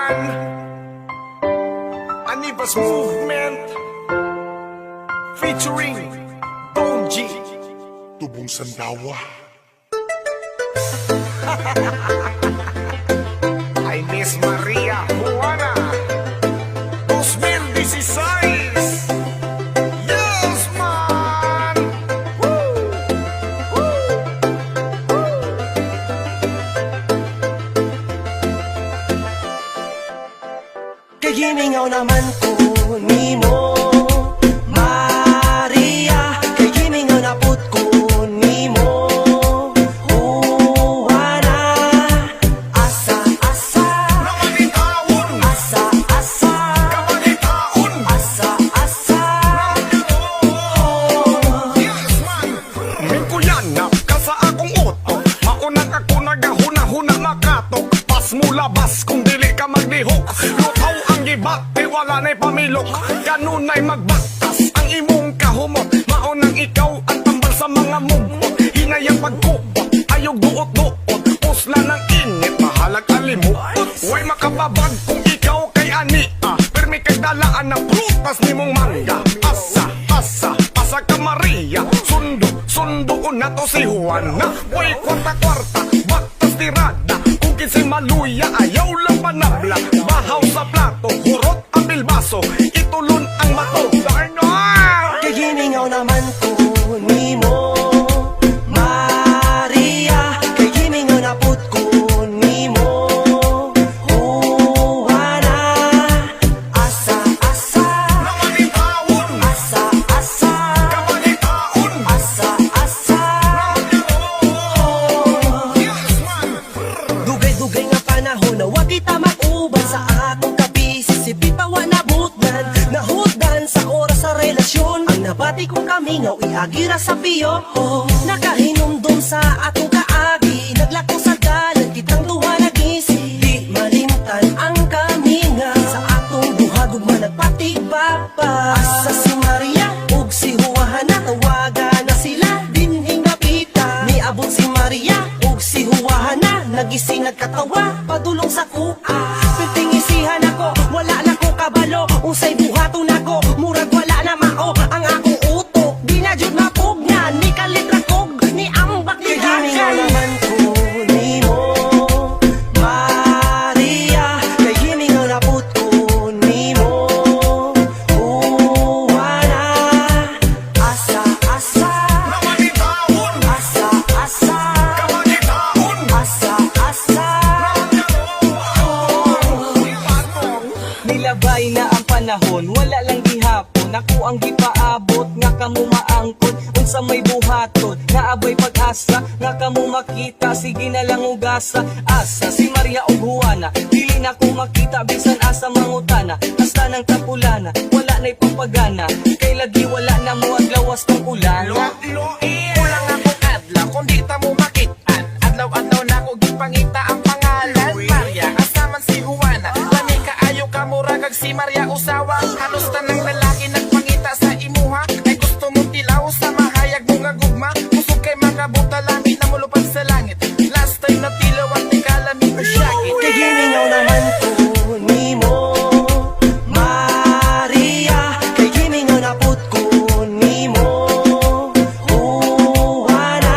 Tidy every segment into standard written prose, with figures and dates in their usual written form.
Man! Anibas Movement featuring Don G. Tubong Sandawa. I miss Maria Juana 2016. Yes, man! Woo! Woo! Woo! Kay gimingaw naman ko nimo, Maria. Kay gimingaw na pud ko nimo, Juana. Asa, asa? Namanitaon! Asa, asa? Kamanitaon! Asa, asa? Yes, man! Mikuyanap ka sa akong utok. Maunang ako nagahuna-huna makatok. Pas mo labas kung dili ka maglihok. Lutaw ang gibati, wala na'y pamilok. Kanunay magbaktas ang imong kahumot. Maunang ikaw ang tambal sa mga mugot. Hinayang pagkupot, ayog duot-duot. Usla ng init, bahalag alimuot. Way makababag kung ikaw kay ani ah. Permi kay dalaan ng prutas nimong mangga. Asa, asa, asa ka, Maria? Sundo, sundo na to si Juana. Way kwarta-kwarta, baktas tirada. Kung kinsay maluya, ayaw lang panabla. Bahaw sa plato, hurot ang bilbaso. Itulon ang mato. Darno! Kay gimingaw naman ko nimo, Maria. Kay gimingaw na pud ko nimo, Juana. Asa, asa? Namanitaon! Asa, asa? Kamanitaon! Asa, asa? Yes, man! Dugay-dugay nga panahon na wa kita mauban. Sa akong kabisi si Pipa wa nabutdan. Nahutdan sa oras sa relasyon. Ang nabati kong kamingaw iagira sa piyo. Nakahinumdum sa atong kaagi. Naglakaw sa dalan kitang duha nagisi. Di malimtan ang kamingaw sa atong duha, gugma nagpatigbaba. Asa si Maria ug si Juana? Tawagan na sila dinhing dapita. Niabot si Maria ug si Juana. Nagising, nagkatawa padulong sa kuha. Pertingisihan ako, wala na ko kabalo unsay buhaton nako. Murag wala na mao ang akong utok. Di na jud mapugnan ni kalitra kog ni ambak ni dakan naman ko nimo, Maria. Kay gimingaw na pud ko nimo, Juana. Asa, asa? Namanitaon! Asa, asa? Kamanitaon! Asa, asa? Nilabay na ang panahon, wala lang gihapon. Ako ang gipaabot nga kamo maangkon. Unsa may buhaton, naabay pag-asa nga kamo makita, sige na lang ugasa. Asa si Maria ug Juana? Dili na ko makita bisan asa mangutana. Hasta ng tapulana, wala na'y pampagana. Kay lagi wala na mo ang lawas ng ulan. Kulang akong adlaw kung di ta mo makitaan. Adlaw-adlaw na ko gipangita ang pangalan Maria, asa man si Juana? Lami kaayo ka, mura kag si Maria usawa. Halos tanang lalaki nagpangita sa imuha. Kay gusto mong tilaw sa mahayag mo nga gugma. Kusog kay makabuta, lami na mulupad sa langit. Last time na tilaw at ikalami ko syakit. Kay gimingaw naman ko nimo, Maria. Kay gimingaw na pud ko nimo, Juana.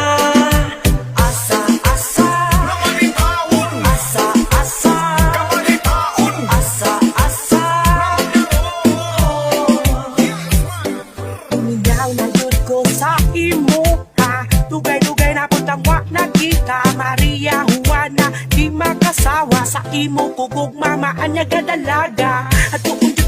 Asa, asa? Namanitaon! Asa, asa? Kamanitaon! Asa, asa? Mingaw na jud ko sa imo ha. Dugay-dugay na putang wa nakita, Maria Juana. Di makasawa sa imo kugug mama anya dalaga. At kung